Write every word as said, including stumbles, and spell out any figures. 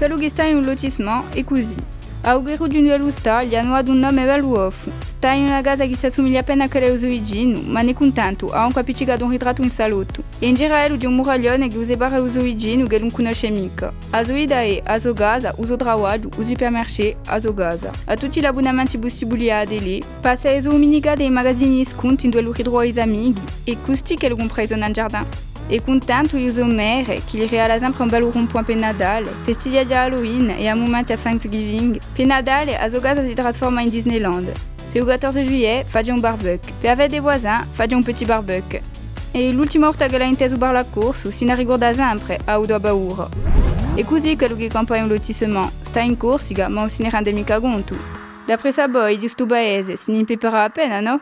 Quellu chì stà in un lotissement hè cusì. À u ghjirone di u stà, li anu datu un nome bellu goffu. Stà in una casa chì s'assumiglia appena à quella di u so vicinu, ma ùn hè cuntentu, hà ancu appiccicatu un ritrattu in salottu. È in giru à ellu ci hè un muraglione chì u separa da u so vicinu chì ùn cunnosce micca. A so vita hè a so casa, u so travagliu, u supermarché, a so casa. Hà tutti l'abbunamenti pussibuli à a tele, passa e so duminicate in i magazini di scontu induve ellu ritrova i so amichi, hè custì ch'ellu cumpra i so jardin. Hè cuntentu di u so merre, chì li regala sempre un bellu rond-point per Natale, festighjà Halloween è à mumenti à Thanksgiving. Per Natale, a so casa si trasforma in Disneyland. Per u quattorze juillet, face un barbecue. Per a fête des voisins, face un petit barbecue. È l'ultima volta ch'ellu hà intesu parlà corsu, si n'arricurda sempre, hà avutu a paura. Hè cusì quellu chì campa in un lotissement, stà in Corsica, ma ùn si ne rende micca contu. D'appressu à voi, di stu paese, si n'impipera appena, nò?